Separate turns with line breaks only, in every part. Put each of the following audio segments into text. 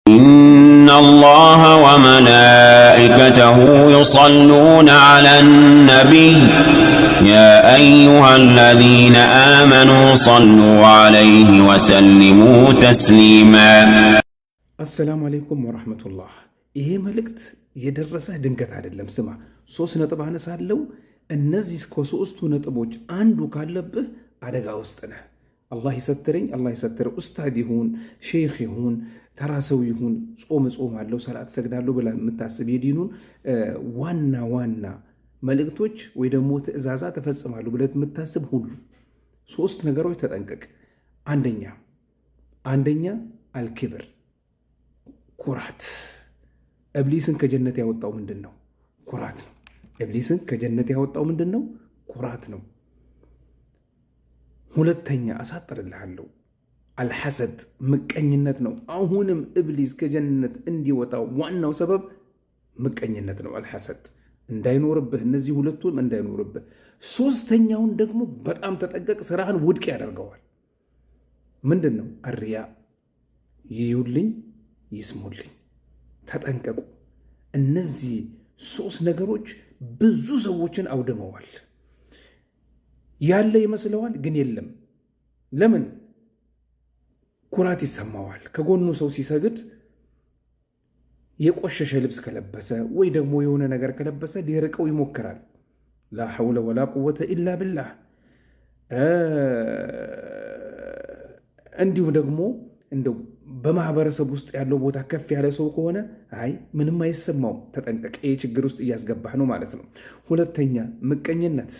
إن الله وملائكته يصلون على النبي يا أيها الذين آمنوا صلوا عليه وسلموا تسليما.
السلام عليكم ورحمة الله። ይሄ መልእክት የደረሰህ ድንገት አይደለም። ስማ፣ ሶስት ነጥብ አነሳለሁ። እነዚህ ከሶስቱ ነጥቦች አንዱ ካለብህ አደጋ ውስጥ ነህ። አላህ ይሰትረኝ፣ አላህ ይሰትር። ኡስታድ ይሁን፣ ሼክ ይሁን፣ ተራ ሰው ይሁን፣ ጾም እጾማለሁ፣ ሰላት እሰግዳለሁ ብላ የምታስብ፣ የዲኑን ዋና ዋና መልእክቶች ወይ ደግሞ ትእዛዛት እፈጽማለሁ ብለህ የምታስብ ሁሉ ሶስት ነገሮች ተጠንቀቅ። አንደኛ الكبر፣ ኩራት። እብሊስን ከጀነት ያወጣው ምንድን ነው? ኩራት ነው። እብሊስን ከጀነት ያወጣው ምንድን ነው? ኩራት ነው። ሁለተኛ አሳጥርልሃለሁ፣ الحسد፣ ምቀኝነት ነው። አሁንም እብሊስ ከጀነት እንዲወጣው ዋናው ሰበብ ምቀኝነት ነው። الحسد እንዳይኖርብህ፣ እነዚህ ሁለቱም እንዳይኖርብህ። ሶስተኛውን ደግሞ በጣም ተጠንቀቅ፣ ስራህን ውድቅ ያደርገዋል። ምንድን ነው? الرياء፣ ይዩልኝ ይስሙልኝ። ተጠንቀቁ። እነዚህ ሶስት ነገሮች ብዙ ሰዎችን አውድመዋል። ያለ ይመስለዋል፣ ግን የለም። ለምን? ኩራት ይሰማዋል። ከጎኑ ሰው ሲሰግድ የቆሸሸ ልብስ ከለበሰ ወይ ደግሞ የሆነ ነገር ከለበሰ ሊርቀው ይሞክራል። لا حول ولا قوة إلا بالله። እንዲሁም ደግሞ እንደው በማህበረሰብ ውስጥ ያለው ቦታ ከፍ ያለ ሰው ከሆነ አይ ምንም አይሰማውም። ተጠንቀቅ፣ ይህ ችግር ውስጥ እያስገባህ ነው ማለት ነው። ሁለተኛ ምቀኝነት።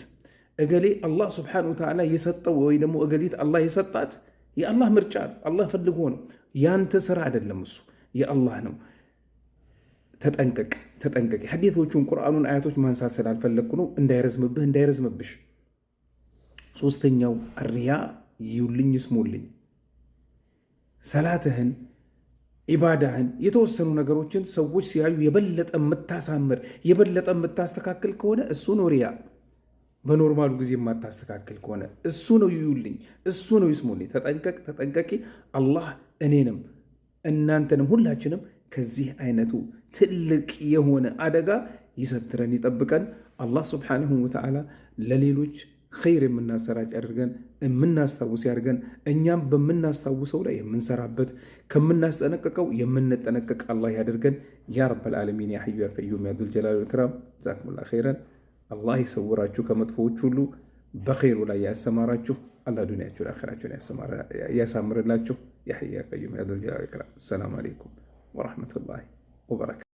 እገሌ አላህ سبحانه وتعالى የሰጠው ወይ ደግሞ እገሊት አላህ የሰጣት የአላህ ምርጫ ነው። አላህ ፈልጎ ነው። ያንተ ስራ አይደለም፣ እሱ የአላህ ነው። ተጠንቀቅ፣ ተጠንቀቅ። ሐዲቶቹን ቁርአኑን አያቶች ማንሳት ስላልፈለግኩ ነው፣ እንዳይረዝምብህ፣ እንዳይረዝምብሽ። ሶስተኛው الرياء፣ ይዩልኝ ይስሙልኝ። ሰላትህን፣ ኢባዳህን፣ የተወሰኑ ነገሮችን ሰዎች ሲያዩ የበለጠ የምታሳምር፣ የበለጠ የምታስተካክል ከሆነ እሱ ነው ሪያ። በ normal ኡ ጊዜ የማታስተካክል ከሆነ እሱ ነው ይዩልኝ፣ እሱ ነው ይስሙልኝ። ተጠንቀቅ፣ ተጠንቀቂ። አላህ እኔንም እናንተንም ሁላችንም ከዚህ አይነቱ ትልቅ የሆነ አደጋ ይሰትረን፣ ይጠብቀን። አላህ سبحانه وتعالى ለሌሎች ኸይር የምናሰራጭ ያድርገን፣ የምናስታውስ ያድርገን። እኛም በምናስታውሰው ላይ የምንሰራበት፣ ከምናስጠነቅቀው የምንጠነቀቅ አላህ ያደርገን። يا رب العالمين، يا حي يا قيوم، يا ذا الجلال والإكرام። جزاكم الله خيرا። አላህ ይሰውራችሁ ከመጥፎዎች ሁሉ፣ በኸይሩ ላይ ያሰማራችሁ። አላህ ዱንያችሁን አኺራችሁን ያሳምርላችሁ። يا حي يا قيوم، يا ذا الجلال والإكرام። السلام عليكم ورحمة الله وبركاته።